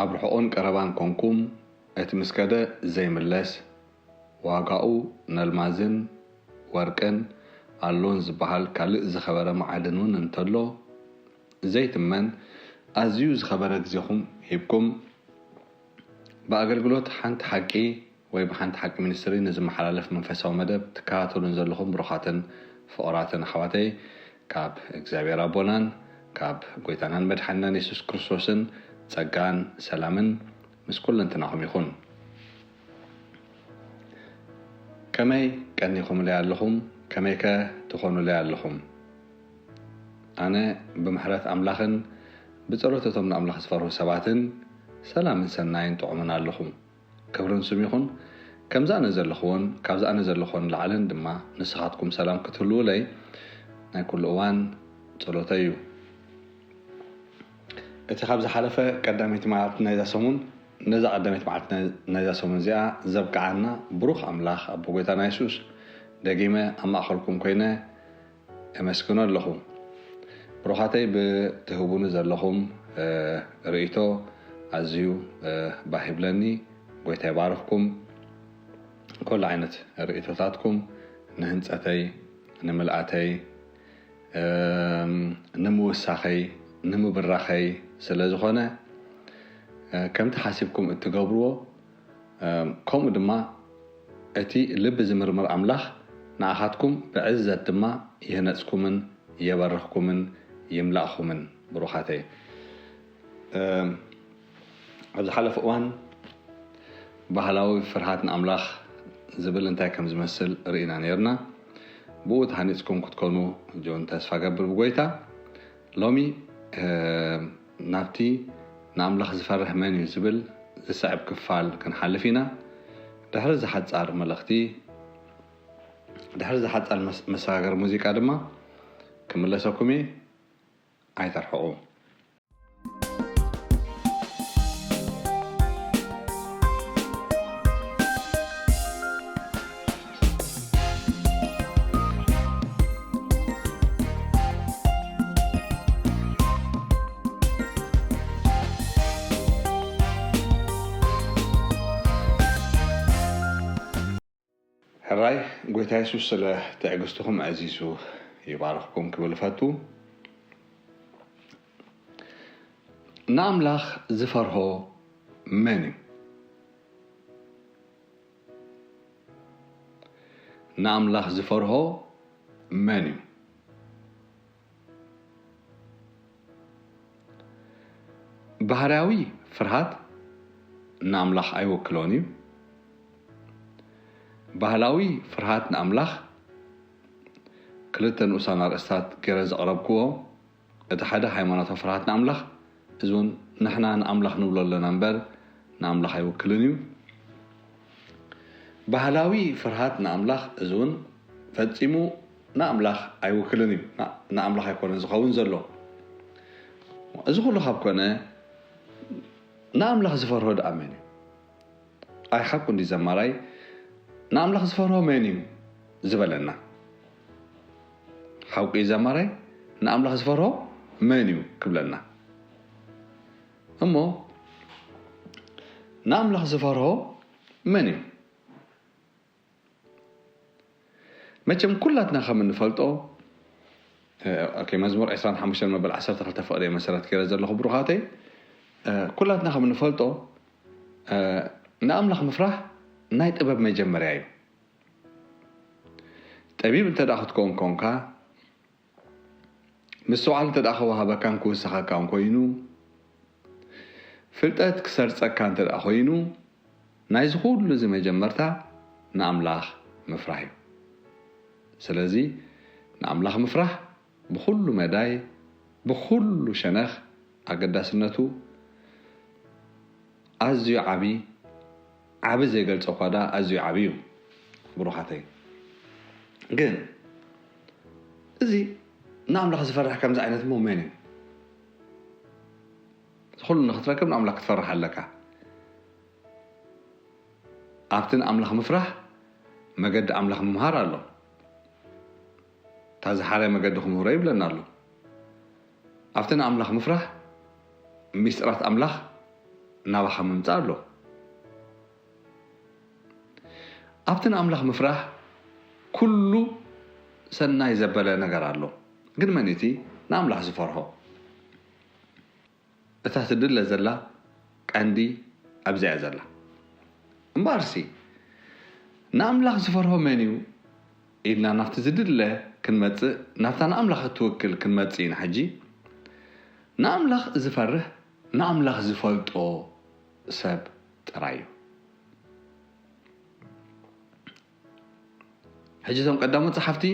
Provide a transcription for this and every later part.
ኣብ ርሑቕን ቀረባን ኮንኩም፣ እቲ ምስ ከደ ዘይምለስ፣ ዋጋኡ ነልማዝን ወርቅን ኣሎን ዝበሃል ካልእ ዝኸበረ መዓድን እውን እንተሎ ዘይትመን፣ ኣዝዩ ዝኸበረ ግዜኹም ሂብኩም፣ ብኣገልግሎት ሓንቲ ሓቂ ወይ ብሓንቲ ሓቂ ሚኒስትሪ ንዝመሓላለፍ መንፈሳዊ መደብ ትከታተሉን ዘለኹም ብሩኻትን ፍቑራትን ኣሕዋተይ፣ ካብ እግዚኣብሔር ኣቦናን ካብ ጎይታናን መድሓንናን የሱስ ክርስቶስን ጸጋን ሰላምን ምስ ኩለንትናኹም ይኹን። ከመይ ቀኒኹምለይ ኣለኹም? ከመይከ ትኾኑለይ ኣለኹም? ኣነ ብምሕረት ኣምላኽን ብጸሎት እቶም ንኣምላኽ ዝፈርሁ ሰባትን ሰላምን ሰናይን ጥዑምን ኣለኹ። ክብርን ስም ይኹን። ከምዚ ኣነ ዘለኹዎን ካብዚ ኣነ ዘለኹዎን ላዕልን ድማ ንስኻትኩም ሰላም ክትህልዉለይ ናይ ኩሉ እዋን ጸሎተይ እዩ። እቲ ካብ ዝሓለፈ ቀዳመይቲ መዓልቲ ናይዛ ሰሙን፣ ነዛ ቀዳመይቲ መዓልቲ ናይ-፣ ናይዛ ሰሙን እዚኣ ዘብቅዓና ብሩኽ ኣምላኽ ኣቦ ጎይታና የሱስ ደጊመ ኣብ ማእኸልኩም ኮይነ እመስግኖ ኣለኹ። ብሩኻተይ ብትህቡኒ ዘለኹም፣ እ፣ ርእይቶ ኣዝዩ፣ እ፣ ባህ ይብለኒ። ጎይታ ይባርኽኩም። ኩሉ ዓይነት ርእይቶታትኩም ንህንጸተይ፣ ንምልኣተይ፣ እም፣ ንምውሳኸይ፣ ንምብራኸይ ስለ ዝኾነ፣ እ፣ ከምቲ ሓሲብኩም እትገብርዎ፣ እም፣ ከምኡ ድማ እቲ ልቢ ዝምርምር ኣምላኽ ንኣኻትኩም ብዕዘት ድማ ይህነጽኩምን የበርኽኩምን ይምላእኹምን። ብሩኻተይ፣ እም፣ ኣብ ዝሓለፈ እዋን ባህላዊ ፍርሃት ንኣምላኽ ዝብል እንታይ ከም ዝመስል ርኢና ነይርና። ብኡ ተሃኒጽኩም ክትኮኑ ጆን ተስፋ ገብር ብጎይታ። ሎሚ፣ እም፣ ናብቲ ንኣምላኽ ዝፈርህ መን እዩ ዝብል ዝስዕብ ክፋል ክንሓልፍ ኢና። ድሕሪ እዚ ሓጻር መልእኽቲ፣ ድሕሪ እዚ ሓጻር መስ-፣ መሰጋገሪ ሙዚቃ ድማ ክምለሰኩም እየ። ኣይተርሕቑ። ሕራይ፣ ጎይታ የሱስ ስለ ትዕግስትኹም ኣዕዚዙ ይባርኽኩም ክብል እፈቱ። ንኣምላኽ ዝፈርሆ መን እዩ? ንኣምላኽ ዝፈርሆ መን እዩ? ባህርያዊ ፍርሃት ንኣምላኽ ኣይውክሎን እዩ። ባህላዊ ፍርሃት ንኣምላኽ ክልተ ንኡሳን ኣርእስታት ገይረ ዘቕረብክዎ፣ እቲ ሓደ ሃይማኖታዊ ፍርሃት ንኣምላኽ፣ እዚ እውን ንሕና ንኣምላኽ ንብሎ ኣለና እምበር ንኣምላኽ ኣይውክልን እዩ። ባህላዊ ፍርሃት ንኣምላኽ፣ እዚ እውን ፈጺሙ ንኣምላኽ ኣይውክልን እዩ። ን-፣ ንኣምላኽ ኣይኮነን ዝኸውን ዘሎ። እዚ ኩሉ ካብ ኮነ፣ ንኣምላኽ ዝፈርሆ ደኣ መን እዩ? ኣይ ሓቁ እንዲ ዘማራይ፣ ንኣምላኽ ዝፈርሆ መን እዩ ዝበለና? ሓቁ እዩ ዘማራይ፣ ንኣምላኽ ዝፈርሆ መን እዩ ክብለና። እሞ ንኣምላኽ ዝፈርሆ መን እዩ? መቸም ኩላትና ከም እንፈልጦ፣ እ፣ ኦኬ፣ መዝሙር ዕስራን ሓሙሽተን መበል ዓሰርተ ክልተ ፍቕሪ መሰረት ገይረ ዘለኹ ብሩኻተይ፣ እ፣ ኩላትና ከም እንፈልጦ፣ እ፣ ንኣምላኽ ምፍራህ ናይ ጥበብ መጀመርያ እዩ። ጠቢብ እንተ ደኣ ክትከውን ኮንካ፣ ምስትውዓል እንተ ደኣ ክወሃበካን ክውሰኸካን ኮይኑ፣ ፍልጠት ክሰርጸካ እንተ ደኣ ኮይኑ፣ ናይዚ ኩሉ እዚ መጀመርታ ንኣምላኽ ምፍራህ እዩ። ስለዚ ንኣምላኽ ምፍራህ ብኹሉ መዳይ፣ ብኹሉ ሸነኽ ኣገዳስነቱ ኣዝዩ ዓቢ፣ ዓቢ ዘይገልጾ እኳ ደኣ ኣዝዩ ዓቢ እዩ። ብሩኻተይ፣ ግን እዚ ንኣምላኽ ዝፈርሕ ከምዚ ዓይነት እሞ መን እዩ? እዚ ኩሉ ንኽትረክብ ንኣምላኽ ክትፈርሕ ኣለካ። ኣብቲ ንኣምላኽ ምፍራህ መገዲ ኣምላኽ ምምሃር ኣሎ። እታ ዝሓረ መገዲ ክምህሮ ይብለና ኣሎ። ኣብቲ ንኣምላኽ ምፍራህ ምስጢራት ኣምላኽ ናባኻ ምምጻእ ኣሎ። ኣብቲ ንኣምላኽ ምፍራህ ኩሉ ሰናይ ዘበለ ነገር ኣሎ። ግን መን እቲ ንኣምላኽ ዝፈርሆ? እታ ትድለ ዘላ ቀንዲ ኣብዚኣ እያ ዘላ። እምበኣርሲ፣ ንኣምላኽ ዝፈርሆ መን እዩ? ኢልና ናብቲ ዝድለ ክንመጽእ፣ ናብታ ንኣምላኽ እትውክል ክንመጽእ ኢና። ሕጂ ንኣምላኽ ዝፈርህ ንኣምላኽ ዝፈልጦ ሰብ ጥራይ እዩ። ሕጂ እቶም ቀዳሞት ጸሓፍቲ፣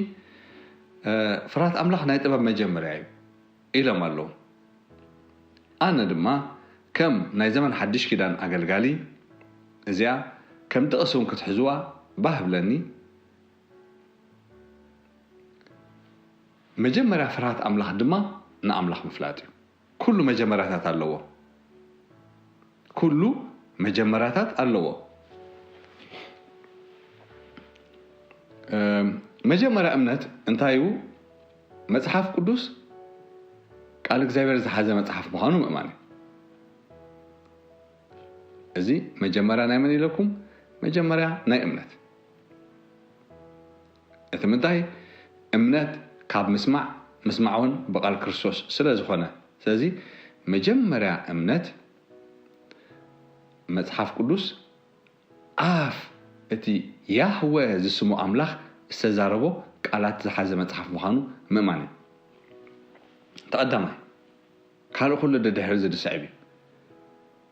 እ፣ ፍርሃት ኣምላኽ ናይ ጥበብ መጀመርያ እዩ ኢሎም ኣለዉ። ኣነ ድማ ከም ናይ ዘመን ሓድሽ ኪዳን ኣገልጋሊ እዚኣ ከም ጥቕሲ እውን ክትሕዝዋ ባህ ብለኒ። መጀመርያ ፍርሃት ኣምላኽ ድማ ንኣምላኽ ምፍላጥ እዩ። ኩሉ መጀመርያታት ኣለዎ። ኩሉ መጀመርያታት ኣለዎ። እም፣ መጀመርያ እምነት እንታይ እዩ? መጽሓፍ ቅዱስ ቃል እግዚኣብሔር ዝሓዘ መጽሓፍ ምዃኑ ምእማን እዩ። እዚ መጀመርያ ናይ መን ኢለኩም? መጀመርያ ናይ እምነት። እቲ ምንታይ? እምነት ካብ ምስማዕ፣ ምስማዕ እውን ብቓል ክርስቶስ ስለ ዝኾነ። ስለዚ መጀመርያ እምነት መጽሓፍ ቅዱስ ኣፍ እቲ ያህወ ዝስሙ ኣምላኽ ዝተዛረቦ ቃላት ዝሓዘ መጽሓፍ ምዃኑ ምእማን እዩ። እቲ ቀዳማይ። ካልእ ኩሉ ደድሕሪ እዚ ዝስዕብ እዩ።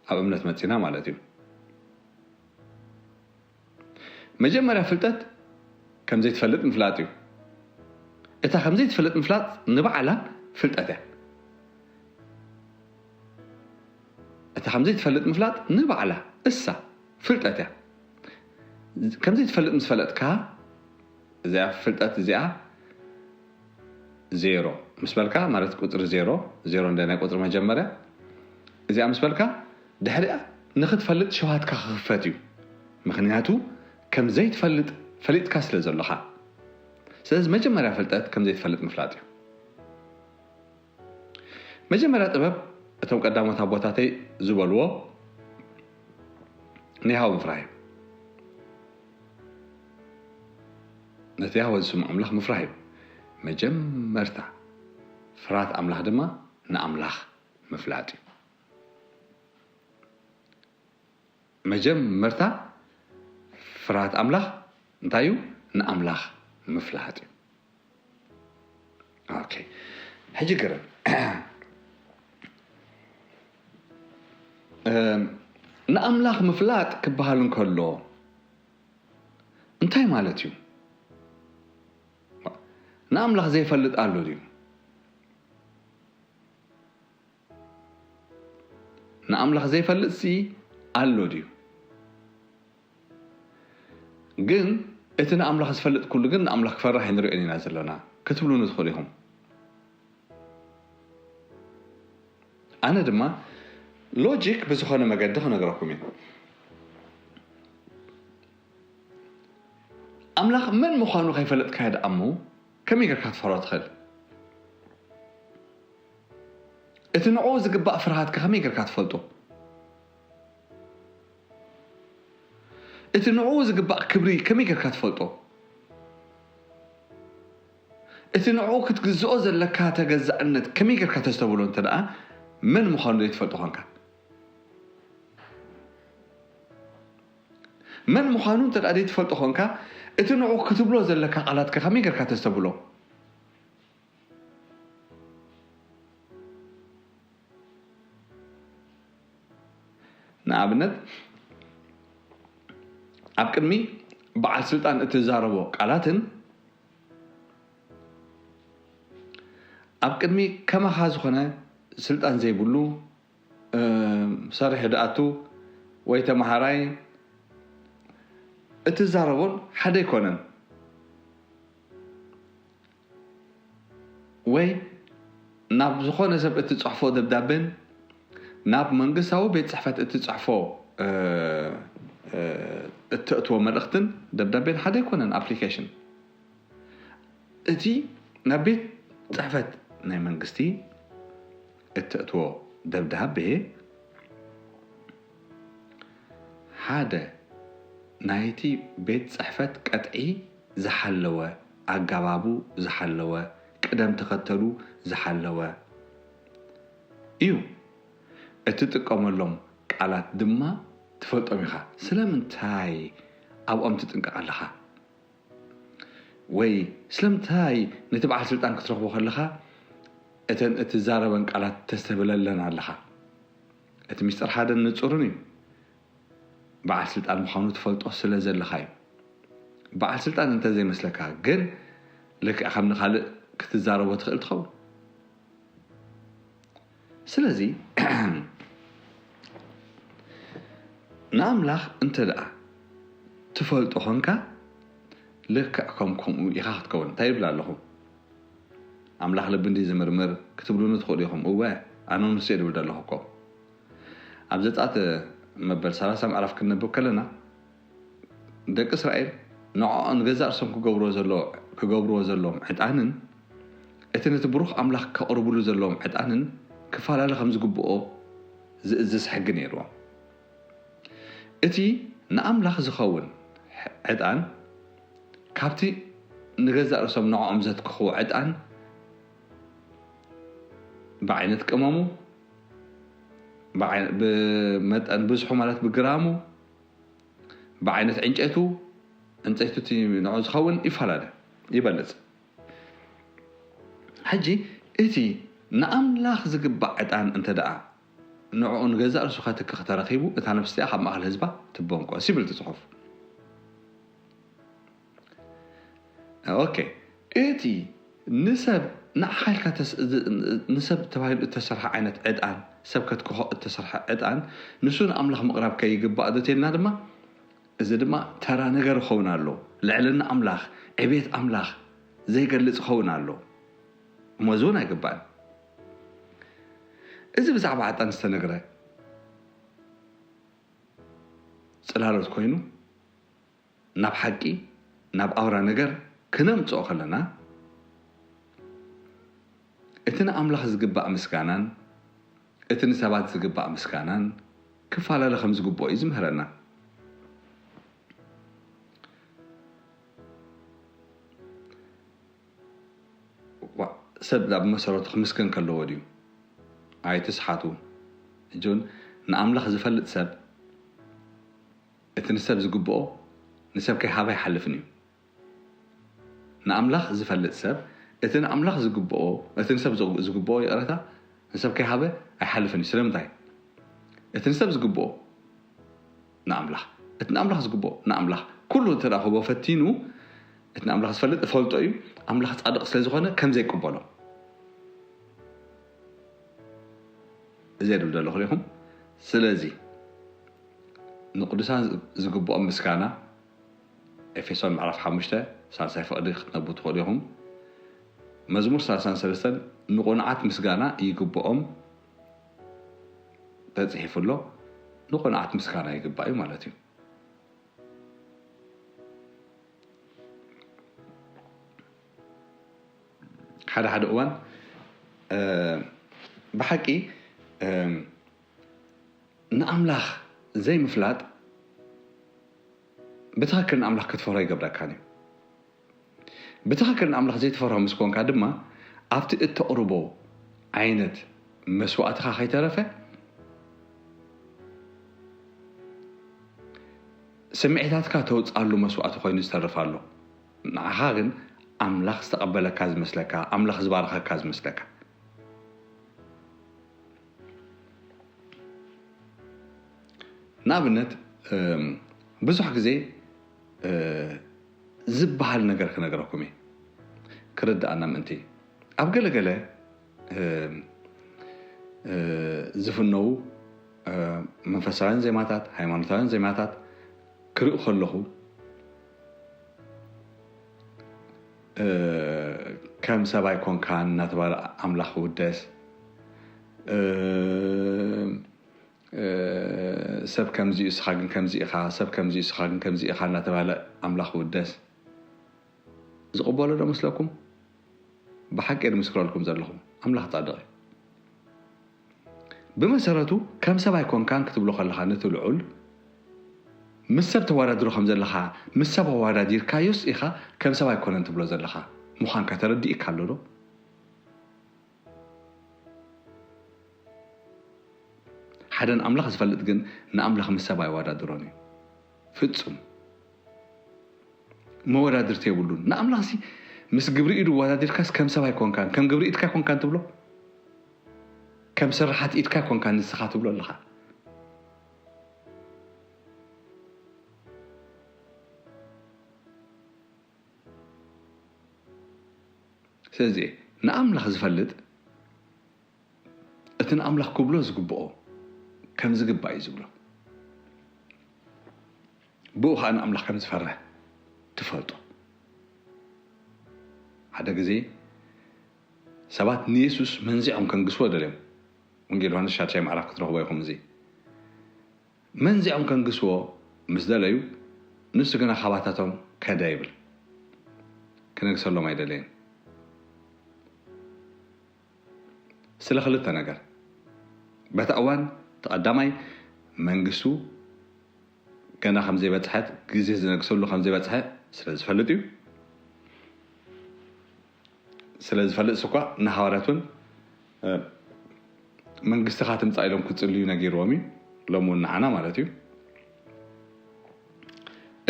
ኣብ እምነት መጺና ማለት እዩ። መጀመርያ ፍልጠት ከም ዘይትፈልጥ ምፍላጥ እዩ። እታ ከም ዘይትፈልጥ ምፍላጥ ንባዕላ ፍልጠት እያ። እታ ከም ዘይትፈልጥ ምፍላጥ ንባዕላ እሳ ፍልጠት እያ። ከም ዘይትፈልጥ ምስ ፈለጥካ፣ እዚኣ ፍልጠት እዚኣ ዜሮ ምስ በልካ፣ ማለት ቁጽሪ ዜሮ፣ ዜሮ እንደ ናይ ቁጽሪ መጀመርያ፣ እዚኣ ምስ በልካ፣ ድሕሪኣ ንኽትፈልጥ ሸውሃትካ ክኽፈት እዩ። ምኽንያቱ ከም ዘይትፈልጥ ፈሊጥካ ስለ ዘለኻ። ስለዚ መጀመርያ ፍልጠት ከም ዘይትፈልጥ ምፍላጥ እዩ። መጀመርያ ጥበብ፣ እቶም ቀዳሞት ኣቦታተይ ዝበልዎ፣ ንያህወ ምፍራህ እዩ። ነቲ ያህወ ዝስሙ ኣምላኽ ምፍራህ እዩ። መጀመርታ ፍርሃት ኣምላኽ ድማ ንኣምላኽ ምፍላጥ እዩ። መጀመርታ ፍርሃት ኣምላኽ እንታይ እዩ? ንኣምላኽ ምፍላጥ እዩ። ኦኬ፣ ሕጂ ግርም። እም፣ ንኣምላኽ ምፍላጥ ክበሃል እንከሎ እንታይ ማለት እዩ? ንኣምላኽ ዘይፈልጥ ኣሎ ድዩ? ንኣምላኽ ዘይፈልጥሲ ኣሎ ድዩ? ግን እቲ ንኣምላኽ ዝፈልጥ ኩሉ ግን ንኣምላኽ ክፈርሕ ኣይንሪኦን ኢና ዘለና ክትብሉኒ ትኽእሉ ኢኹም። ኣነ ድማ ሎጂክ ብዝኾነ መገዲ ክነግረኩም እየ። ኣምላኽ መን ምዃኑ ከይፈለጥካዮ ደኣ እሞ ከመይ ጌርካ ክትፈርሆ ትኽእል? እቲ ንዕኡ ዝግባእ ፍርሃትከ ከመይ ጌርካ ትፈልጦ? እቲ ንዕኡ ዝግባእ ክብሪ ከመይ ጌርካ ትፈልጦ? እቲ ንዕኡ ክትግዝኦ ዘለካ ተገዛእነት ከመይ ጌርካ ተስተብህሎ እንተ ደኣ መን ምዃኑ ዘይትፈልጦ ኾንካ? መን ምዃኑ እንተ ደኣ ዘይትፈልጦ ኾንካ፣ እቲ ንዕኡ ክትብሎ ዘለካ ቃላትከ ከመይ ጌርካ ተስተብህሎ? ንኣብነት፣ ኣብ ቅድሚ በዓል ስልጣን እትዛረቦ ቃላትን ኣብ ቅድሚ ከማኻ ዝኾነ ስልጣን ዘይብሉ፣ እም፣ ሰሪሑ ድኣቱ ወይ ተመሃራይ እትዛረቦን ሓደ ኣይኮነን። ወይ ናብ ዝኾነ ሰብ እትጽሕፎ ደብዳቤን ናብ መንግስታዊ ቤት ጽሕፈት እትጽሕፎ፣ እ፣ እ፣ እተእትዎ መልእኽትን ደብዳቤን ሓደ ኣይኮነን። ኣፕሊኬሽን፣ እቲ ናብ ቤት ጽሕፈት ናይ መንግስቲ እተእትዎ ደብዳቤ ሓደ ናይቲ ቤት ጽሕፈት ቀጥዒ ዝሓለወ፣ ኣጋባቡ ዝሓለወ፣ ቅደም ተኸተሉ ዝሓለወ እዩ። እትጥቀመሎም ቃላት ድማ ትፈልጦም ኢኻ። ስለምንታይ ኣብኦም ትጥንቀቕ ኣለኻ? ወይ ስለምንታይ ነቲ በዓል ስልጣን ክትረኽቦ ከለኻ እተን እትዛረበን ቃላት ተስተብለለን ኣለኻ? እቲ ሚስጥር ሓደን ንጹርን እዩ። በዓል ስልጣን ምዃኑ ትፈልጦ ስለ ዘለኻ እዩ። በዓል ስልጣን እንተዘይመስለካ ግን ልክዕ ከም ንኻልእ ክትዛረቦ ትኽእል ትኸውን። ስለዚ ንኣምላኽ እንተ ደኣ ትፈልጦ ኾንካ ልክዕ ከም ከምኡ ኢኻ ክትከውን። እንታይ ይብል ኣለኹ? ኣምላኽ ልቢ እንዲ ዝምርምር ክትብሉኒ ትኽእሉ ኢኹም። እወ፣ ኣነ ንሱ እየ ድብል ዘለኹ እኮ። ኣብ ዘጻት መበል ሰላሳ ምዕራፍ ክንነብብ ከለና ደቂ እስራኤል ንዕኦም ንገዛእ ርእሶም ክገብርዎ ዘሎ ክገብርዎ ዘለዎም ዕጣንን እቲ ነቲ ብሩኽ ኣምላኽ ከቕርብሉ ዘለዎም ዕጣንን ክፈላለ ከም ዝግብኦ ዝእዝዝ ሕጊ ነይርዎም። እቲ ንኣምላኽ ዝኸውን ዕጣን ካብቲ ንገዛእ ርእሶም ንዕኦም ዘትክኽዎ ዕጣን ብዓይነት ቅመሙ፣ ብዓይ- ብመጠን ብዝሑ ማለት ብግራሙ፣ ብዓይነት ዕንጨቱ፣ ዕንጨይቲ እቲ ንዑ ዝኸውን ይፈላለ፣ ይበልጽ። ሕጂ እቲ ንኣምላኽ ዝግባእ ዕጣን እንተ ደኣ ንዕኡ ንገዛእ ርእሱ ከትክኽ ተረኺቡ፣ እታ ነፍሲ እቲኣ ካብ ማእከል ህዝባ ትበንቆ፣ ሲብል እቲ ጽሑፍ። ኦኬ፣ እቲ ንሰብ ንዓኻ ኢልካ ተስ- ዝ- ንሰብ ተባሂሉ እተሰርሐ ዓይነት ዕጣን፣ ሰብ ከትክኾ እተሰርሐ ዕጣን፣ ንሱ ንኣምላኽ ምቕራብ ከይግባእ ዶ ተልና ድማ፣ እዚ ድማ ተራ ነገር ይኸውን ኣሎ። ልዕልና ኣምላኽ፣ ዕቤት ኣምላኽ ዘይገልጽ ይኸውን ኣሎ። እሞ እዚ እውን ኣይግባእን። እዚ ብዛዕባ ዕጣን ዝተነግረ ጽላሎት ኮይኑ፣ ናብ ሓቂ፣ ናብ ኣውራ ነገር ክነምጽኦ ከለና፣ እቲ ንኣምላኽ ዝግባእ ምስጋናን እቲ ንሰባት ዝግባእ ምስጋናን ክፈላለ ከም ዝግብኦ እዩ ዝምህረና። ዋ፣ ሰብ ዳ ብመሰረቱ ክምስገን ከለዎ ድዩ? ኣይትስሓቱ። ሕጂ እውን ንኣምላኽ ዝፈልጥ ሰብ እቲ ንሰብ ዝግብኦ ንሰብ ከይሃበ ኣይሓልፍን እዩ። ንኣምላኽ ዝፈልጥ ሰብ እቲ ንኣምላኽ ዝግብኦ፣ እቲ ንሰብ ዝግ- ዝግብኦ ይቕረታ፣ ንሰብ ከይሃበ ኣይሓልፍን እዩ። ስለምንታይ? እቲ ንሰብ ዝግብኦ ንኣምላኽ፣ እቲ ንኣምላኽ ዝግብኦ ንኣምላኽ ኩሉ እንተ ደኣ ክህቦ ፈቲኑ፣ እቲ ንኣምላኽ ዝፈልጥ እፈልጦ እዩ። ኣምላኽ ጻድቕ ስለ ዝኾነ ከም ዘይቅበሎ እዚ ድብል ዘለኹ ኢኹም። ስለዚ ንቅዱሳን ዝግብኦም ምስጋና ኤፌሶን ምዕራፍ ሓሙሽተ ሳልሳይ ፍቕዲ ክትነቡ ትኽእሉ ኢኹም። መዝሙር ሰላሳን ሰለስተን ንቑንዓት ምስጋና ይግብኦም ተጽሒፉ ኣሎ። ንቑንዓት ምስጋና ይግባእ እዩ ማለት እዩ። ሓደ ሓደ እዋን እ፣ ብሓቂ እ፣ ንኣምላኽ ዘይምፍላጥ ብትኽክል ንኣምላኽ ክትፈርሆ ይገብረካን እዩ። ብትኽክል ንኣምላኽ ዘይትፈርሆ ምስ ኮንካ ድማ ኣብቲ እተቕርቦ ዓይነት መስዋእትኻ ከይተረፈ ስምዒታትካ ተውፅኣሉ መስዋእቲ ኮይኑ ዝተርፍ ኣሎ። ንዓኻ ግን ኣምላኽ ዝተቐበለካ ዝመስለካ፣ ኣምላኽ ዝባረኸካ ዝመስለካ። ንኣብነት እም፣ ብዙሕ ግዜ እ፣ ዝበሃል ነገር ክነግረኩም እየ ክርድኣና ምእንቲ። ኣብ ገለገለ እ፣ እ፣ ዝፍነዉ እ፣ መንፈሳውያን ዜማታት፣ ሃይማኖታውያን ዜማታት ክርኢ ከለኹ እ፣ ከም ሰብኣይ ኮንካን እናተባለ ኣምላኽ ውደስ እ፣ እ፣ ሰብ ከምዚ እዩ፣ እስኻ ግን ከምዚ ኢኻ፣ ሰብ ከምዚ እዩ፣ እስኻ ግን ከምዚ ኢኻ እናተባለ ኣምላኽ ውደስ ዝቕበሎ ዶ መስለኩም? ብሓቂ እየ ዝምስክረልኩም ዘለኹ፣ ኣምላኽ ጻድቕ እዩ። ብመሰረቱ ከም ሰብ ኣይኮንካን ክትብሎ ከለኻ ነቲ ልዑል ምስ ሰብ ተወዳድሮ ከም ዘለኻ፣ ምስ ሰብ ኣወዳዲርካዮስ ኢኻ ከም ሰብ ኣይኮነን ትብሎ ዘለኻ ምዃንካ ተረዲእካ ኣሎ ዶ? ሓደ ንኣምላኽ ዝፈልጥ ግን ንኣምላኽ ምስ ሰብ ኣይወዳድሮን እዩ። ፍጹም መወዳድርቲ የብሉን። ንኣምላኽሲ ምስ ግብሪ ኢዱ ወዳዲርካስ ከም ሰብ ኣይኮንካን፣ ከም ግብሪ ኢድካ ኣይኮንካን ትብሎ፣ ከም ስርሓት ኢድካ ኣይኮንካን ንስኻ ትብሎ ኣለኻ። ስለዚ ንኣምላኽ ዝፈልጥ እቲ ንኣምላኽ ክብሎ ዝግብኦ ከም ዝግባእ እዩ ዝብሎ። ብኡ ኸዓ ንኣምላኽ ከም ዝፈርህ ትፈልጡ። ሓደ ግዜ ሰባት ንየሱስ መንዚዖም ከንግስዎ ደልዮም። ወንጌል ዮሃንስ ሻድሻይ ምዕራፍ ክትረኽቦ ኢኹም። እዚ መንዚዖም ከንግስዎ ምስ ደለዩ፣ ንሱ ግና ካባታቶም ከደ ይብል። ክነግሰሎም ኣይደለየን። ስለ ክልተ ነገር። በታ እዋን እቲ ቀዳማይ መንግስቱ ገና ከም ዘይበጽሐት፣ ግዜ ዝነግሰሉ ከም ዘይበጽሐ ስለ ዝፈልጥ እዩ። ስለ ዝፈልጥ ስኳ ንሃዋርያት እውን፣ እ፣ መንግስትኻ ትምጻእ ኢሎም ክጽልዩ ነጊርዎም እዩ። ሎም እውን ንዓና ማለት እዩ።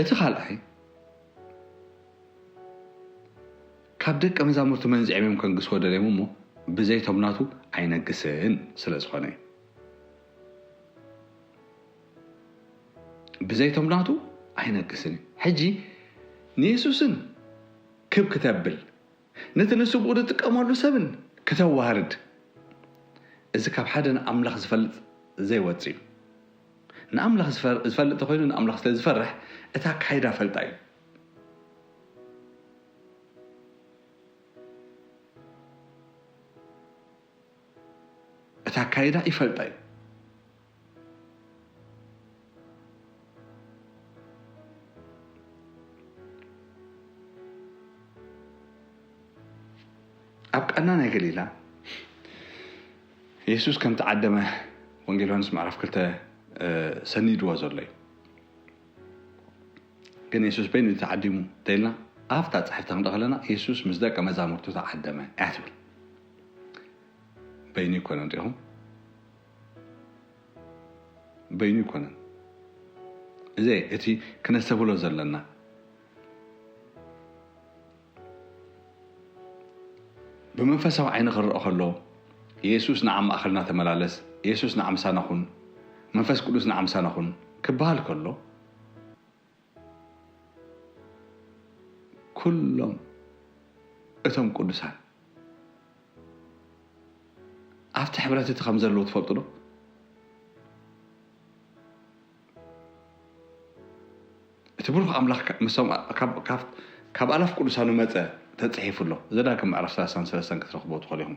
እቲ ካልኣይ፣ ካብ ደቀ መዛሙርቱ መንዚዖም እዮም ከንግስዎ ደልዮም እሞ ብዘይቶም ናቱ ኣይነግስን ስለ ዝኾነ እዩ። ብዘይቶም ናቱ ኣይነግስን እዩ። ሕጂ ንየሱስን ክብ ክተብል፣ ነቲ ንሱ ብኡ ዝጥቀመሉ ሰብን ክተዋርድ፣ እዚ ካብ ሓደ ንኣምላኽ ዝፈልጥ ዘይወጽእ እዩ። ንኣምላኽ ዝፈር-፣ ዝፈልጥ ተኾይኑ ንኣምላኽ ስለ ዝፈርሕ፣ እታ ኣካይዳ ፈልጣ እዩ። እታ ኣካይዳ ይፈልጣ እዩ። ኣብ ቃና ናይ ገሊላ የሱስ ከም ተዓደመ ወንጌል ዮሃንስ ምዕራፍ ክልተ፣ እ፣ ሰኒድዎ ዘሎ እዩ። ግን የሱስ በይኑ ተዓዲሙ እንተኢልና፣ ኣብታ ጽሕፍቲ ክንርኢ ከለና፣ የሱስ ምስ ደቀ መዛሙርቱ ተዓደመ እያ ትብል። በይኑ ይኮነን ዲኹም? በይኑ ይኮነን። እዚ እቲ ክነስተብህሎ ዘለና። ብመንፈሳዊ ዓይኒ ክረኣ ከሎ፣ የሱስ ንዓ ማእከልና ተመላለስ፣ የሱስ ንዓ ምሳና ኩን፣ መንፈስ ቅዱስ ንዓ ምሳና ኩን ክበሃል ከሎ፣ ኩሎም እቶም ቅዱሳን ኣብቲ ሕብረት እቲ ከም ዘለዉ ትፈልጡ ዶ? እቲ ብሩኽ ኣምላኽ ከ-፣ ምሶም ካብ፣ ካብ፣ ካብ ኣላፍ ቅዱሳኑ መጸ ተጽሒፉ ኣሎ። ዘዳግም ምዕራፍ ሰላሳን ሰለስተን ክትረኽብዎ ትኽእሉ ኢኹም።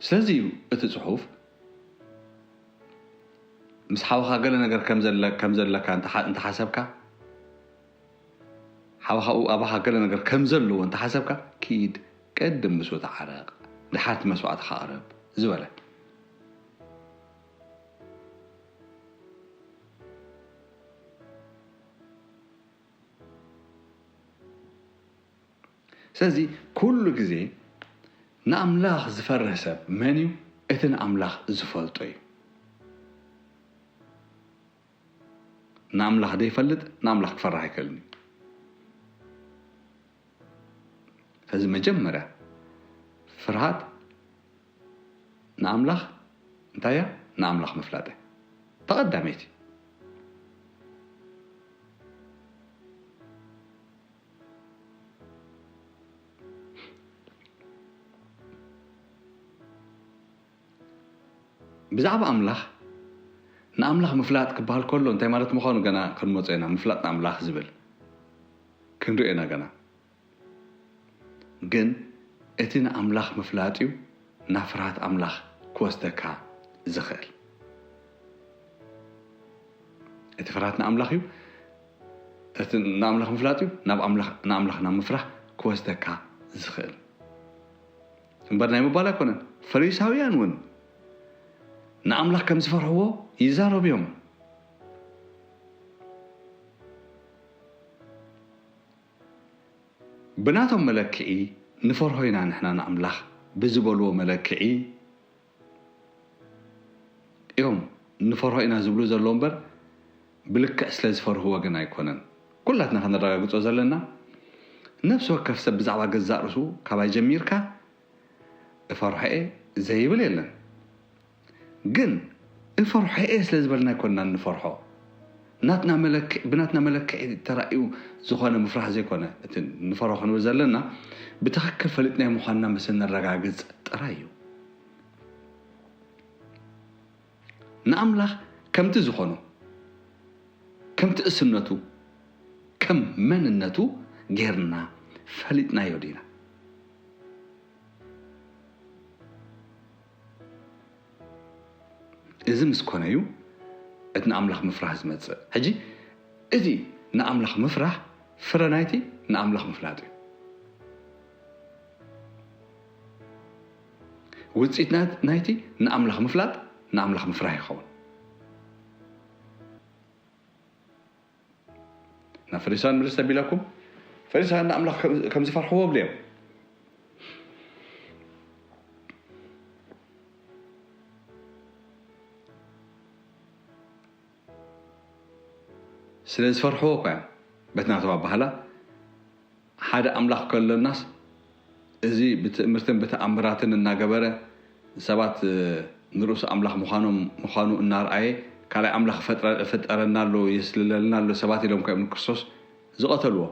ስለዚ እዩ እቲ ጽሑፍ ምስ ሓውኻ ገለ ነገር ከም ዘለ-፣ ከም ዘለካ እንተ ሓ-፣ እንተ ሓሰብካ፣ ሓውኻ ኣባኻ ገለ ነገር ከም ዘለዎ እንተ ሓሰብካ፣ ኪድ ቅድም ምስኡ ተዓረቕ፣ ድሓር እቲ መስዋእትኻ ኣቕርብ ዝበለ። ስለዚ ኩሉ ግዜ ንኣምላኽ ዝፈርህ ሰብ መን እዩ? እቲ ንኣምላኽ ዝፈልጦ እዩ። ንኣምላኽ ዘይፈልጥ ንኣምላኽ ክፈርህ ኣይክእልን እዩ። ስለዚ መጀመርያ ፍርሃት ንኣምላኽ እንታይ እያ? ንኣምላኽ ምፍላጥ እያ። ተቐዳመይቲ። ብዛዕባ ኣምላኽ፣ ንኣምላኽ ምፍላጥ ክበሃል ከሎ እንታይ ማለት ምዃኑ ገና ክንመጾ ኢና። ምፍላጥ ንኣምላኽ ዝብል ክንሪኦ ኢና ገና። ግን እቲ ንኣምላኽ ምፍላጥ እዩ ናብ ፍርሃት ኣምላኽ ክወስደካ ዝኽእል። እቲ ፍርሃት ንኣምላኽ እዩ። እቲ ንኣምላኽ ምፍላጥ እዩ ናብ ኣምላኽ፣ ንኣምላኽ ናብ ምፍራህ ክወስደካ ዝኽእል። እምበር ናይ ምባል ኣይኮነን። ፈሪሳውያን እውን ንኣምላኽ ከም ዝፈርሕዎ ይዛረቡ እዮም። ብናቶም መለክዒ ንፈርሆ ኢና ንሕና ንኣምላኽ ብዝበልዎ መለክዒ እዮም ንፈርሆ ኢና ዝብሉ ዘለዉ እምበር፣ ብልክዕ ስለ ዝፈርህዎ ግን ኣይኮነን። ኩላትና ከነረጋግጾ ዘለና፣ ነፍሲ ወከፍ ሰብ ብዛዕባ ገዛእ ርእሱ ካባይ ጀሚርካ እፈርሖ እየ ዘይብል የለን። ግን እፈርሖ እየ ስለ ዝበልና ኣይኮንና እንፈርሖ። ናትና መለክዒ፣ ብናትና መለክዒ ተራእዩ ዝኾነ ምፍራህ ዘይኮነ፣ እቲ ንፈርሆ ክንብል ዘለና ብትኽክል ፈሊጥናዮ ምዃንና ምስ እነረጋግጽ ጥራይ እዩ። ንኣምላኽ ከምቲ ዝኾኖ፣ ከምቲ እስነቱ፣ ከም መንነቱ ጌርና ፈሊጥናዮ ዲና? እዚ ምስ ኮነ እዩ እቲ ንኣምላኽ ምፍራህ ዝመጽእ። ሕጂ እቲ ንኣምላኽ ምፍራህ ፍረ ናይቲ ንኣምላኽ ምፍላጥ እዩ። ውጽኢት ናት-፣ ናይቲ ንኣምላኽ ምፍላጥ ንኣምላኽ ምፍራህ ይኸውን። ናብ ፈሪሳውያን ምልስ ተቢለኩም፣ ፈሪሳውያን ንኣምላኽ ከም፣ ከም ዝፈርሕዎ ብልዮም። ስለ ዝፈርሕዎ እኳ እዮም። በቲ ናቶም ኣባህላ፣ ሓደ ኣምላኽ ከሎናስ፣ እዚ ብትእምርትን ብተኣምራትን እናገበረ፣ ሰባት፣ እ፣ ንርእሱ ኣምላኽ ምዃኖም፣ ምዃኑ እናርኣየ፣ ካልኣይ ኣምላኽ ፈጥረ-፣ ፈጠረና ኣሎ፣ የስልለልና ኣሎ፣ ሰባት ኢሎም እኳ እዮም ንክርስቶስ ዝቐተልዎ።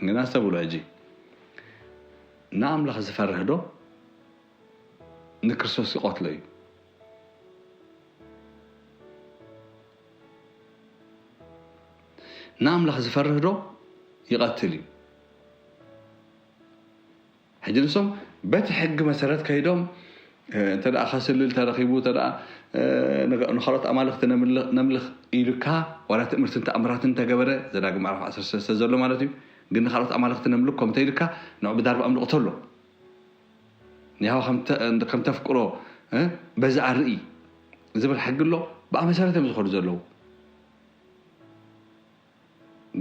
ግን ኣስተብህሉ ሕጂ። ንኣምላኽ ዝፈርህ ዶ ንክርስቶስ ይቐትሎ እዩ? ንኣምላኽ ዝፈርህ ዶ ይቐትል እዩ? ሕጂ ንሶም በቲ ሕጊ መሰረት ከይዶም፣ እ፣ እንተ ደኣ ከስልል ተረኺቡ፣ እንተ ደኣ፣ እ፣ ንገ-፣ ንኻልኦት ኣማልኽቲ ነምልኽ፣ ነምልኽ ኢሉካ፣ ዋላ ትእምርትን ተኣምራትን እንተገበረ፣ ዘዳግም ምዕራፍ ዓሰርተ ሰለስተ ዘሎ ማለት እዩ። ግን ንኻልኦት ኣማልኽቲ ነምልኮም እንተ ኢሉካ፣ ንዑ ብዳርባ ኣምልኽ ተሎ። ንያሆ ከም ተ-፣ ከም ተፍቅሮ፣ እ፣ በዚ ኣርኢ ዝብል ሕጊ ኣሎ። ብኣ መሰረት እዮም ዝኸዱ ዘለዉ።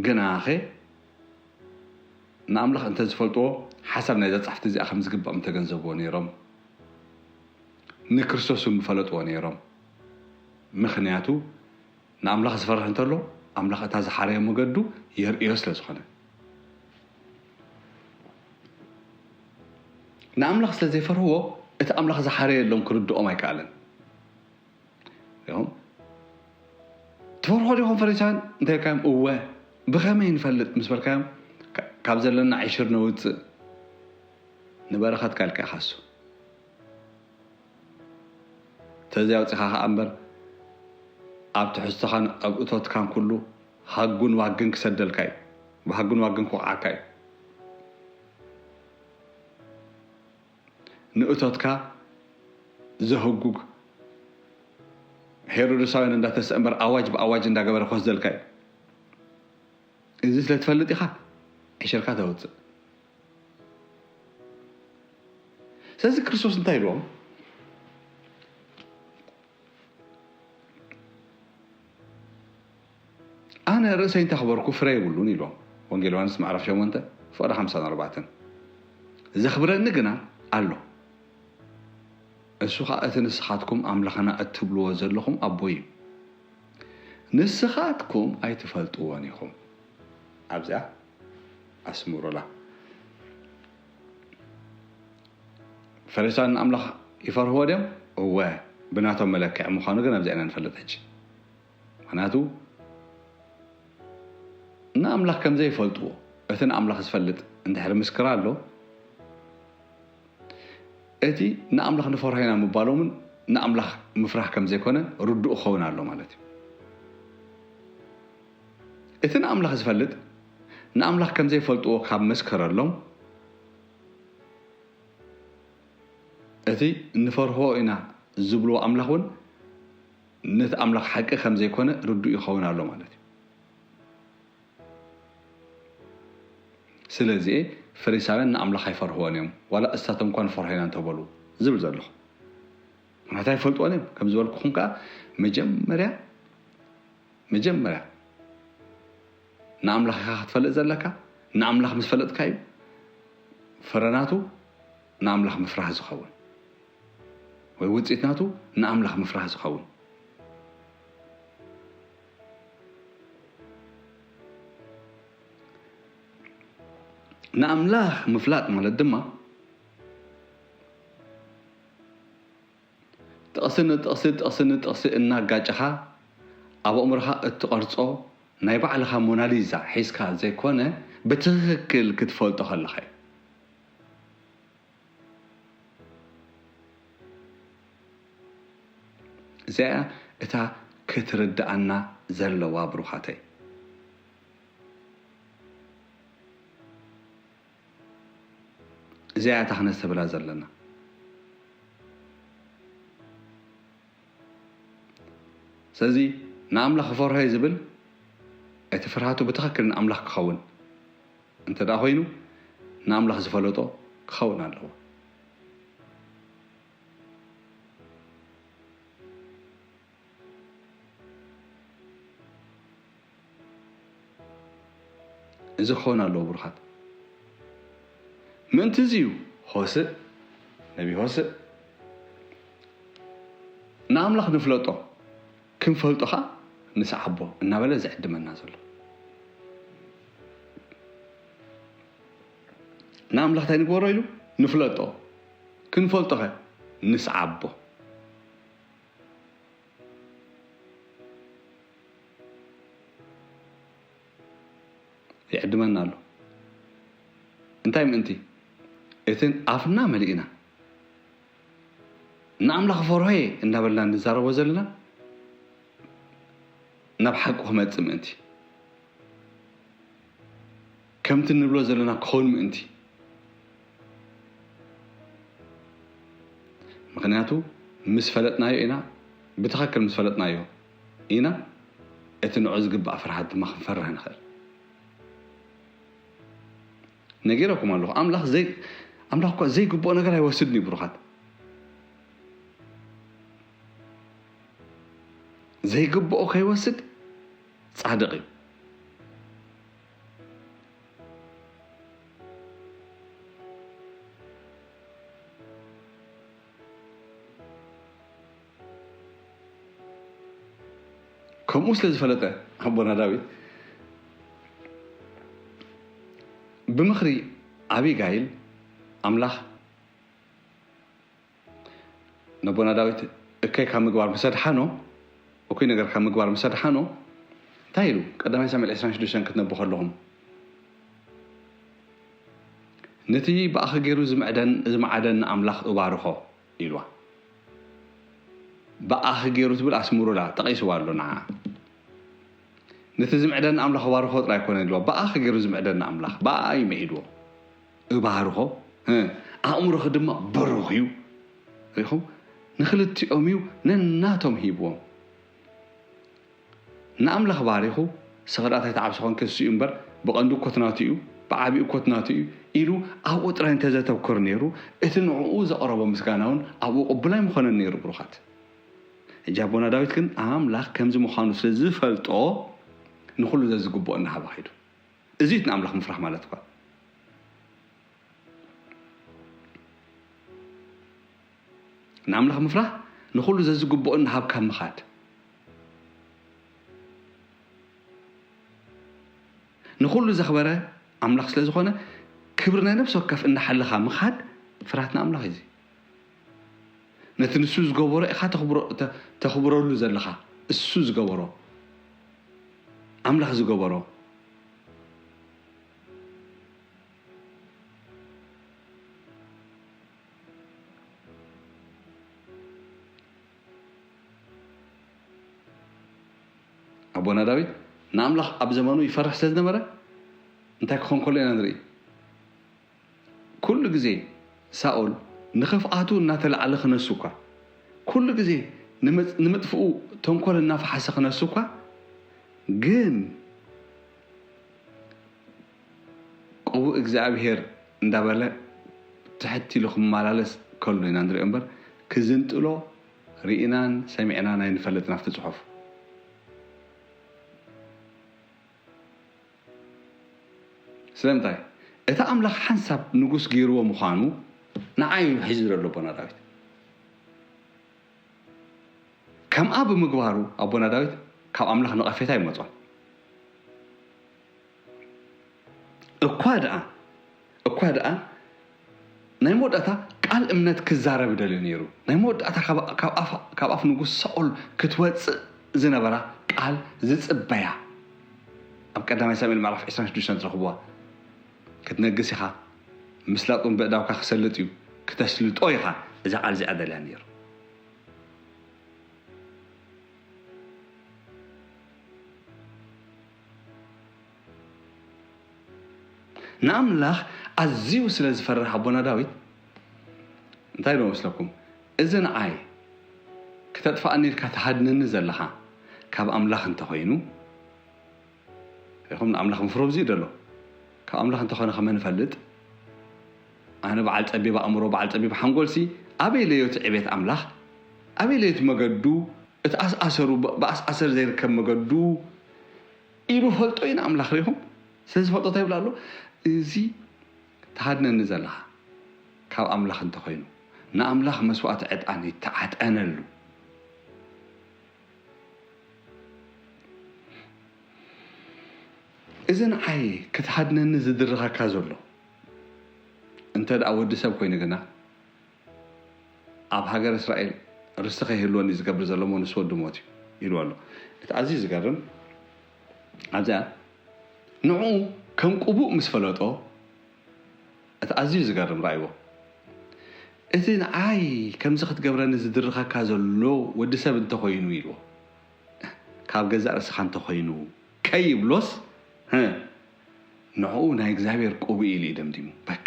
ግናኸ ንኣምላኽ እንተ ዝፈልጥዎ፣ ሓሳብ ናይዛ ጻሕፍቲ እዚኣ ከም ዝግባእ ምተገንዘብዎ ነይሮም፣ ንክርስቶስ እውን ምፈለጥዎ ነይሮም። ምኽንያቱ፣ ንኣምላኽ ዝፈርሕ እንተሎ፣ ኣምላኽ እታ ዝሓረዮ መገዱ የርእዮ ስለ ዝኾነ። ንኣምላኽ ስለ ዘይፈርህዎ፣ እቲ ኣምላኽ ዝሓረየሎም ክርድኦም ኣይከኣለን። ኢኹም። "ትፈርሖ ዲኹም ፈሪሳውያን?" እንተ ኢልካዮም፣ "እወ፣ ብኸመይ ንፈልጥ?" ምስ በልካዮም፣ "ካ-፣ ካብ ዘለና ዕሽር ነውጽእ፣ ንበረኸትካ ኢልካ ኢኻ እሱ። ተዚ ኣውጺኻ ኸኣ እምበር፣ ኣብ ትሕዝቶኻን ኣብ እቶትካን ኩሉ ሃጉን ዋግን ክሰደልካ እዩ፣ ብሃጉን ዋግን ክወቕዓካ እዩ። ንእቶትካ ዘህጉግ ሄሮድሳውያን እንዳተስአ እምበር፣ ኣዋጅ ብኣዋጅ እንዳገበረ ክወስደልካ እዩ። እዚ ስለ ትፈልጥ ኢኻ ዕሽርካ ተውጽእ።" ስለዚ ክርስቶስ እንታይ ኢልዎም? "ኣነ ርእሰይ እንተኽበርኩ ፍረ የብሉን" ኢልዎም። ወንጌል ዮሃንስ ምዕራፍ ሸሞንተ ፍቕዲ ሓምሳን ኣርባዕተን። "ዘኽብረኒ ግና ኣሎ። እሱ ኸኣ እቲ ንስኻትኩም ኣምላኽና እትብልዎ ዘለኹም ኣቦይ እዩ። ንስኻትኩም ኣይትፈልጥዎን ኢኹም።" ኣብዚኣ ኣስምሩላ። ፈሪሳውያን ንኣምላኽ ይፈርህዎ ድዮም? እወ፣ ብናቶም መለክዒ ምዃኑ ግን ኣብዚኣ ኢና ንፈልጥ ሕጂ። ምኽንያቱ፣ ንኣምላኽ ከም ዘይፈልጥዎ፣ እቲ ንኣምላኽ ዝፈልጥ እንድሕሪ ምስክር ኣሎ፣ እቲ ንኣምላኽ ንፈርሆ ኢና ምባሎምን ንኣምላኽ ምፍራህ ከም ዘይኮነ ርዱእ ክኸውን ኣሎ ማለት እዩ። እቲ ንኣምላኽ ዝፈልጥ ንኣምላኽ ከም ዘይፈልጥዎ ካብ መስከረሎም፣ እቲ ንፈርሆ ኢና ዝብልዎ ኣምላኽ እውን ነቲ ኣምላኽ ሓቂ ከም ዘይኮነ ርዱእ ይኸውን ኣሎ ማለት እዩ። ስለዚ ፈሪሳውያን ንኣምላኽ ኣይፈርህዎን እዮም፣ ዋላ እሳቶም እኳ ንፈርሆ ኢና እንተበሉ ዝብል ዘለኹ። ምክንያቱ ኣይፈልጥዎን እዮም። ከም ዝበልኩኹም ከዓ መጀመርያ መጀመርያ ንኣምላኽ ኢኻ ክትፈልጥ ዘለካ። ንኣምላኽ ምስ ፈለጥካ እዩ ፍረናቱ ንኣምላኽ ምፍራህ ዝኸውን፣ ወይ ውፅኢት ናቱ ንኣምላኽ ምፍራህ ዝኸውን። ንኣምላኽ ምፍላጥ ማለት ድማ ጥቕሲ ንጥቕሲ ጥቕሲ ንጥቕሲ እናጋጨኻ ኣብ ኣእምሮኻ እትቐርጾ ናይ ባዕልኻ ሞናሊዛ ሒዝካ ዘይኮነ፣ ብትኽክል ክትፈልጦ ከለኻ እዩ። እዚኣ እታ ክትርድኣና ዘለዋ ብሩኻተይ። እዚኣ እታ ክነስተብላ ዘለና። ስለዚ ንኣምላኽ ክፈርሆ ዝብል እቲ ፍርሃቱ ብትኽክል ንኣምላኽ ክኸውን እንተ ደኣ ኮይኑ ንኣምላኽ ዝፈለጦ ክኸውን ኣለዎ። እዚ ክኸውን ኣለዎ ብሩኻት። ምእንቲ እዚ እዩ ሆስእ ነቢ ሆስእ ንኣምላኽ ንፍለጦ ክንፈልጦ ኸዓ ንስዓቦ እናበለ ዝዕድመና ዘሎ። ንኣምላኽ እንታይ ንግበሮ ኢሉ ንፍለጦ፣ ክንፈልጦ ኸ ንስዓቦ። ይዕድመና ኣሎ። እንታይ ምእንቲ? እቲ ኣፍና መሊእና ንኣምላኽ ፈርሆ እየ እንዳበልና ንዛረቦ ዘለና ናብ ሓቁ ክመጽእ ምእንቲ፣ ከምቲ ንብሎ ዘለና ክኸውን ምእንቲ። ምኽንያቱ ምስ ፈለጥናዮ ኢና፣ ብትኽክል ምስ ፈለጥናዮ ኢና እቲ ንዑ ዝግባእ ፍርሃት ድማ ክንፈርህ ንኽእል። ነጊረኩም ኣለኹ። ኣምላኽ ዘይ ኣምላኽ እኳ ዘይግብኦ ነገር ኣይወስድን እዩ ብሩኻት። ዘይግብኦ ከይወስድ ጻድቕ እዩ። ከምኡ ስለ ዝፈለጠ ኣቦና ዳዊት ብምኽሪ ኣቢጋይል ኣምላኽ ነቦና ዳዊት እከይ ካብ ምግባር ምስ ኣድሓኖ፣ እኩይ ነገር ካብ ምግባር ምስ ኣድሓኖ እንታይ ኢሉ? ቀዳማይ ሳሙኤል ዕስራን ሽዱሽተን ክትነቡ ከለኹም ነቲ ብኣኺ ገይሩ ዝምዕደን ዝመዓደኒ ኣምላኽ እባርኾ ኢልዋ። ብኣኺ ገይሩ ትብል ኣስምሩላ፣ ጠቒስዋ ኣሎ ንዓ። ነቲ ዝምዕደኒ ኣምላኽ እባርኾ ጥራይ ኣይኮነን ኢልዋ፣ ብኣኺ ገይሩ ዝምዕደኒ ኣምላኽ ብኣ እዩ ምዒድዎ። እባርኾ፣ እ፣ ኣእምሮኺ ድማ ብሩኽ እዩ። ሪኹም? ንኽልቲኦም እዩ ነናቶም ሂብዎም። ንኣምላኽ ባሪኹ፣ ስኽራታት ተዓብሲ ኾንከ እሱ እዩ እምበር፣ ብቐንዱ እኮ ትናቱ እዩ፣ ብዓቢኡ እኮ ትናቱ እዩ ኢሉ ኣብኡ ጥራይ እንተዘተኩር ነይሩ፣ እቲ ንዕኡ ዘቕረቦ ምስጋና እውን ኣብኡ ቅቡል ኣይምኾነን ነይሩ። ብሩኻት፣ ሕጂ ኣቦና ዳዊት ግን ኣምላኽ ከምዚ ምዃኑ ስለ ዝፈልጦ፣ ንኹሉ ዘዝግብኦ እናሃበ ኸይዱ። እዚ እዩ እቲ ንኣምላኽ ምፍራሕ ማለት እኳ። ንኣምላኽ ምፍራሕ ንኹሉ ዘዝግብኦ እናሃብካ ምኻድ። ንኹሉ ዘኽበረ ኣምላኽ ስለ ዝኾነ፣ ክብሪ ናይ ነፍሲ ወከፍ እናሓለኻ ምኻድ ፍርሃት ንኣምላኽ እዩ። እዚ ነቲ ንሱ ዝገበሮ ኢኻ ተኽብሮ-፣ ተ-፣ ተኽብረሉ ዘለኻ። እሱ ዝገበሮ፣ ኣምላኽ ዝገበሮ። ኣቦና ዳዊት ንኣምላኽ ኣብ ዘመኑ ይፈርሕ ስለ ዝነበረ እንታይ ክኾን ከሎ ኢና ንርኢ። ኩሉ ግዜ ሳኦል ንኽፍኣቱ እናተላዕለ ክነሱ እኳ፣ ኩሉ ግዜ ንምጽ-፣ ንምጥፍኡ ተንኮል እናፈሓሰ ክነሱ እኳ፣ ግን ቅቡእ እግዚኣብሔር እንዳበለ ትሕት ኢሉ ክመላለስ ከሎ ኢና ንሪኦ እምበር፣ ክዝንጥሎ ርኢናን ሰሚዕናን ኣይንፈልጥን ኣብቲ ጽሑፍ። ስለምንታይ? እቲ ኣምላኽ ሓንሳብ ንጉስ ገይርዎ ምዃኑ ንዓይ እዩ ሒዙ ዘሎ ኣቦና ዳዊት። ከምኣ ብምግባሩ ኣቦና ዳዊት ካብ ኣምላኽ ነቐፌታ ኣይመጾን። እኳ ደኣ እኳ ደኣ ናይ መወዳእታ ቃል እምነት ክዛረብ ደልዩ ነይሩ። ናይ መወዳእታ ካብ ካብ ኣፍ ካብ ኣፍ ንጉስ ሳኦል ክትወጽእ ዝነበራ ቃል ዝጽበያ ኣብ ቀዳማይ ሳሙኤል ምዕራፍ ዕስራን ሽዱሽተን ትረኽብዋ። ክትነግስ ኢኻ፣ ምስላጡ ብእዳውካ ክሰልጥ እዩ፣ ክተስልጦ ኢኻ። እዛ ቃል እዚኣ ደልያ ነይሩ። ንኣምላኽ ኣዝዩ ስለ ዝፈርሕ ኣቦና ዳዊት እንታይ ኢሉ መስለኩም? እዚ ንዓይ ክተጥፍኣኒ ኢልካ ትሃድነኒ ዘለኻ ካብ ኣምላኽ እንተኾይኑ፣ ኢኹም ንኣምላኽ ምፍርሆ ብዝዩ ደሎ። ካብ ኣምላኽ እንተኾነ ከመይ ንፈልጥ? ኣነ በዓል ጸቢብ ኣእምሮ፣ በዓል ጸቢብ ሓንጎልሲ፣ ኣበይ ለዮ እቲ ዕቤት ኣምላኽ? ኣበይ ለዮ እቲ መገዱ? እቲ ኣስኣሰሩ ብ-፣ ብኣስኣሰር ዘይርከብ መገዱ ኢሉ ፈልጦ እዩ ንኣምላኽ ርኢኹም። ስለዚ ፈልጦ እንታይ ይብል ኣሎ? እዚ ትሃድነኒ ዘለኻ ካብ ኣምላኽ እንተኾይኑ፣ ንኣምላኽ መስዋእቲ ዕጣን ይተዓጠነሉ። እዚ ንዓይ ክትሃድነኒ ዝድርኸካ ዘሎ እንተ ደኣ ወዲ ሰብ ኮይኑ ግና፣ ኣብ ሃገር እስራኤል ርስቲ ከይህልወኒ ዝገብር ዘሎ እሞ ንሱ ወዲ ሞት እዩ ኢሉ ኣሎ። እቲ ኣዝዩ ዝገርም ኣብዚኣ ንዕኡ ከም ቅቡእ ምስ ፈለጦ፣ እቲ ኣዝዩ ዝገርም ራእይዎ፣ እቲ ንዓይ ከምዚ ክትገብረኒ ዝድርኸካ ዘሎ ወዲ ሰብ እንተኾይኑ ኢልዎ፣ ካብ ገዛእ ርእስኻ እንተኾይኑ ከይብሎስ፣ ህ፣ ንዕኡ ናይ እግዚኣብሔር ቅቡእ ኢሉ እዩ ደምዲሙ። በቃ።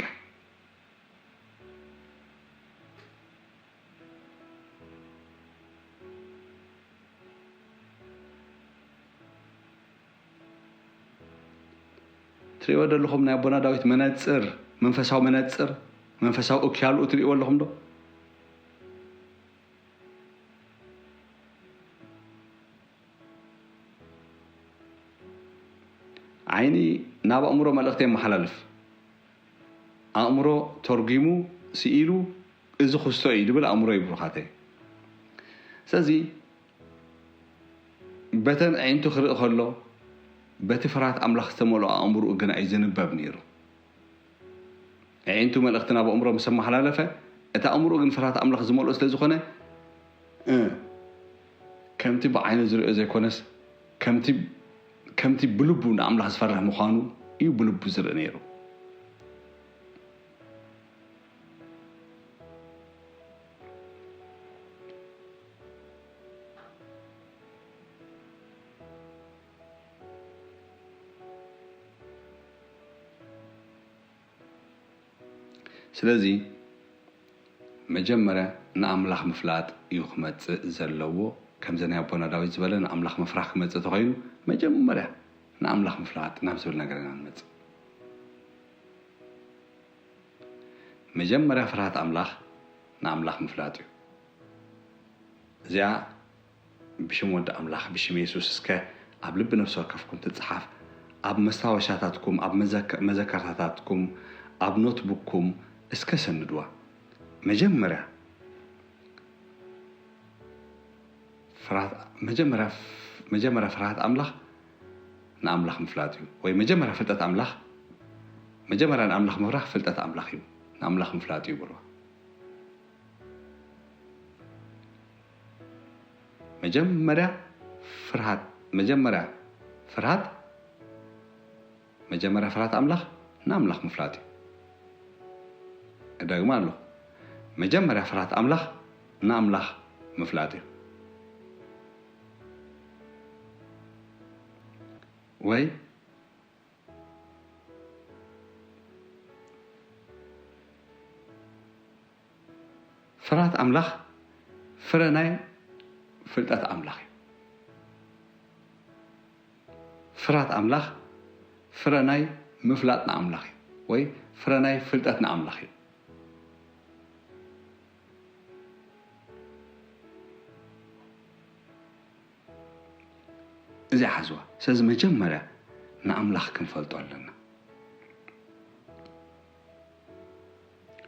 ትሪእዎ ዘለኹም ናይ ኣቦና ዳዊት መነጽር፣ መንፈሳዊ መነጽር፣ መንፈሳዊ እክያልኡ ትሪእዎ ኣለኹም ዶ? ዓይኒ ናብ ኣእምሮ መልእኽቲ የመሓላልፍ። ኣእምሮ ተርጒሙ፣ ስኢሉ፣ እዚ ክስቶ እዩ ድብል ኣእምሮ እዩ ብሩኻተይ። ስለዚ በተን ኣዒንቱ ክርኢ ከሎ፣ በቲ ፍርሃት ኣምላኽ ዝተመልኦ ኣእምሮኡ ግና እዩ ዝንበብ ነይሩ። ኣዒንቱ መልእኽቲ ናብ ኣእምሮ ምስ ኣመሓላለፈ፣ እቲ ኣእምሮኡ ግን ፍርሃት ኣምላኽ ዝመልኦ ስለ ዝኾነ፣ እ፣ ከምቲ ብዓይኑ ዝርእዮ ዘይኮነስ፣ ከምቲ፣ ከምቲ ብልቡ ንኣምላኽ ዝፈርህ ምዃኑ እዩ ብልቡ ዝርኢ ነይሩ። ስለዚ መጀመርያ ንኣምላኽ ምፍላጥ እዩ ክመጽእ ዘለዎ። ከምዚ ናይ ኣቦና ዳዊት ዝበለ ንኣምላኽ ምፍራህ ክመጽእ ተኾይኑ፣ መጀመርያ ንኣምላኽ ምፍላጥ ናብ ዝብል ነገር ኢና ንመጽእ። መጀመርያ ፍርሃት ኣምላኽ ንኣምላኽ ምፍላጥ እዩ። እዚኣ ብሽም ወዲ ኣምላኽ፣ ብሽም የሱስ እስከ ኣብ ልቢ ነፍሲ ወከፍኩም ትጽሓፍ፣ ኣብ መስታወሻታትኩም፣ ኣብ መዘከ-፣ መዘከርታታትኩም፣ ኣብ ኖትቡክኩም እስከ ሰንድዋ። መጀመርያ ፍርሃት፣ መጀመርያ፣ መጀመርያ ፍርሃት ኣምላኽ ንኣምላኽ ምፍላጥ እዩ። ወይ መጀመርያ ፍልጠት ኣምላኽ፣ መጀመርያ ንኣምላኽ ምፍራህ ፍልጠት ኣምላኽ እዩ። ንኣምላኽ ምፍላጥ እዩ በልዋ። መጀመርያ ፍርሃት፣ መጀመርያ ፍርሃት፣ መጀመርያ ፍርሃት ኣምላኽ ንኣምላኽ ምፍላጥ እዩ። እደግማ ኣለኹ። መጀመርያ ፍርሃት ኣምላኽ ንኣምላኽ ምፍላጥ እዩ። ወይ ፍርሃት ኣምላኽ ፍረ ናይ ፍልጠት ኣምላኽ እዩ። ፍርሃት ኣምላኽ ፍረ ናይ ምፍላጥ ንኣምላኽ እዩ፣ ወይ ፍረ ናይ ፍልጠት ንኣምላኽ እዩ። እዚ ሓዝዋ። ስለዚ መጀመርያ ንኣምላኽ ክንፈልጦ ኣለና።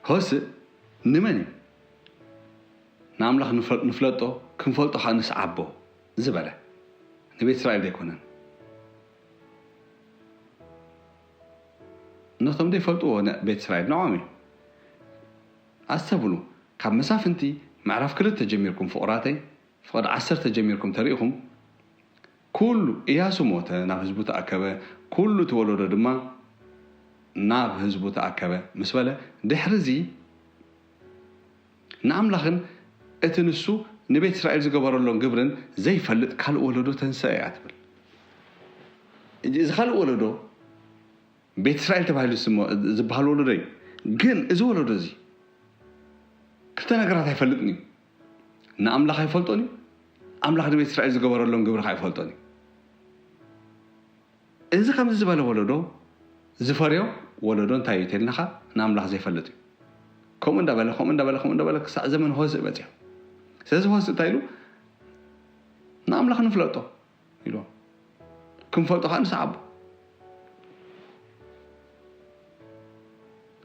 ሆስእ ንመን እዩ? ንኣምላኽ ንፈ-፣ ንፍለጦ፣ ክንፈልጦ ኸዓ ንስዓቦ ዝበለ ንቤት እስራኤል ዘይኮነን። ነቶም ዘይፈልጥዎ ነ-፣ ቤት እስራኤል ንዖም እዩ። ኣስተብሉ፣ ካብ መሳፍንቲ ምዕራፍ ክልተ ጀሚርኩም ፍቑራተይ፣ ፍቕዲ ዓሰርተ ጀሚርኩም ተሪእኹም፣ ኩሉ፣ እያሱ ሞተ፣ ናብ ህዝቡ ተኣከበ፣ ኩሉ እቲ ወለዶ ድማ ናብ ህዝቡ ተኣከበ ምስ በለ፣ ድሕሪ እዚ ንኣምላኽን እቲ ንሱ ንቤት እስራኤል ዝገበረሎን ግብርን ዘይፈልጥ ካልእ ወለዶ ተንሰአ እያ ትብል። እዚ ካልእ ወለዶ ቤት እስራኤል ተባሂሉ ዝስሞ-፣ ዝበሃል ወለዶ እዩ። ግን እዚ ወለዶ እዚ ክልተ ነገራት ኣይፈልጥን እዩ። ንኣምላኽ ኣይፈልጦን እዩ፣ ኣምላኽ ንቤት እስራኤል ዝገበረሎም ግብሪ ኸዓ ኣይፈልጦን እዩ። እዚ ከምዚ ዝበለ ወለዶ ዝፈርዮ ወለዶ እንታይ እዩ ተልናኻ? ንኣምላኽ ዘይፈልጥ እዩ። ከምኡ እንዳበለ፣ ከምኡ እንዳበለ፣ ከምኡ እንዳበለ ክሳዕ ዘመን ሆስእ በጺሑ። ስለዚ ሆስእ እንታይ ኢሉ? ንኣምላኽ ንፍለጦ ኢልዎ። ክንፈልጦ ኸዓ ንስዓቦ።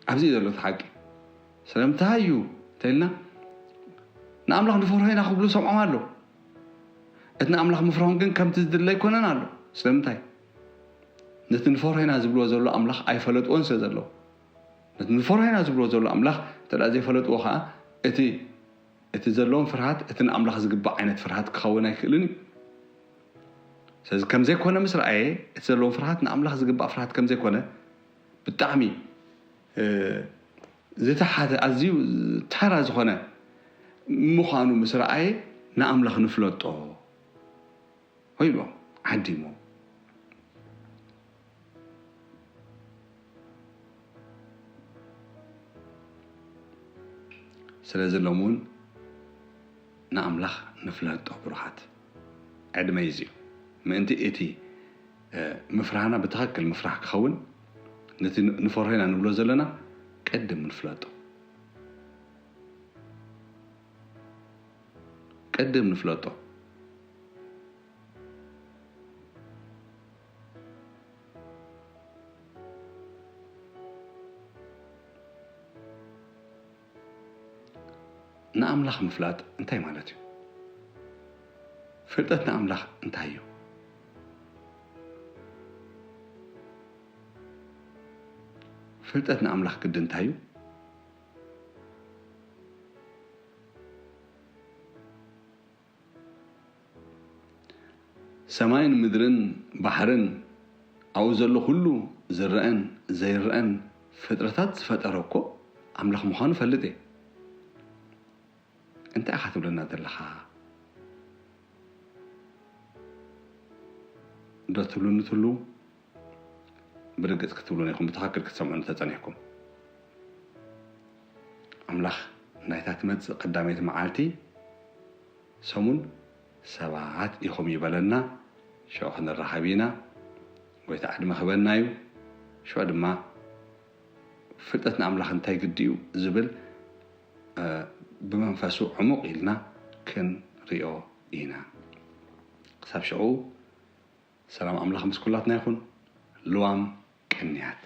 ኣብዚ እዩ ዘሎ እቲ ሓቂ። ስለምንታይ እዩ እንተኢልና፣ ንኣምላኽ ንፈርሆ ኢና ክብሉ ሰምዖም ኣሎ። እቲ ንኣምላኽ ምፍራሆም ግን ከምቲ ዝድለ ኣይኮነን ኣሎ። ስለምንታይ? ነቲ ንፈርሆ ኢና ዝብልዎ ዘሎ ኣምላኽ ኣይፈለጥዎን ስለ ዘለዉ። ነቲ ንፈርሆ ኢና ዝብልዎ ዘሎ ኣምላኽ እንተ ደኣ ዘይፈለጥዎ ኸዓ፣ እቲ፣ እቲ ዘለዎም ፍርሃት እቲ ንኣምላኽ ዝግባእ ዓይነት ፍርሃት ክኸውን ኣይክእልን እዩ። ስለዚ ከም ዘይኮነ ምስ ረኣየ፣ እቲ ዘለዎም ፍርሃት ንኣምላኽ ዝግባእ ፍርሃት ከም ዘይኮነ፣ ብጣዕሚ፣ እ፣ ዝተሓተ፣ ኣዝዩ ተራ ዝኾነ ምዃኑ ምስ ረኣየ፣ ንኣምላኽ ንፍለጦ ኢልዎም ዓዲሞ። ስለዚ ሎም እውን ንኣምላኽ ንፍለጦ ብሩኻት። ዕድመ እዩ እዚኡ። ምእንቲ እቲ፣ እ፣ ምፍራህና ብትኽክል ምፍራህ ክኸውን፣ ነቲ ን-፣ ንፈርሆ ኢና ንብሎ ዘለና ቅድም ንፍለጦ። ቅድም ንፍለጦ። ንኣምላኽ ምፍላጥ እንታይ ማለት እዩ? ፍልጠት ንኣምላኽ እንታይ እዩ? ፍልጠት ንኣምላኽ ግዲ እንታይ እዩ? ሰማይን ምድርን ባሕርን ኣብኡ ዘሎ ኩሉ ዝረአን ዘይረአን ፍጥረታት ዝፈጠረ እኮ ኣምላኽ ምዃኑ እፈልጥ እየ። እንታይ ኢኻ ትብለና ዘለኻ? ዶ ትብሉኒ ትህልዉ? ብርግጽ ክትብሉኒ ኢኹም፣ ብትኽክል ክትሰምዑኒ ተጸኒሕኩም። ኣምላኽ ናይታ ትመጽእ ቀዳመይቲ መዓልቲ ሰሙን ሰባት ኢኹም እዩ በለና። ሽዑ ክንራኸብ ኢና። ጎይታ ዕድመ ክበና እዩ። ሽዑ ድማ ፍልጠት ንኣምላኽ እንታይ ግዲ እዩ ዝብል፣ እ፣ ብመንፈሱ ዕሙቕ ኢልና ክንሪኦ ኢና። ክሳብ ሽዑ ሰላም ኣምላኽ ምስ ኩላትና ይኹን። ልዋም ቅንያት።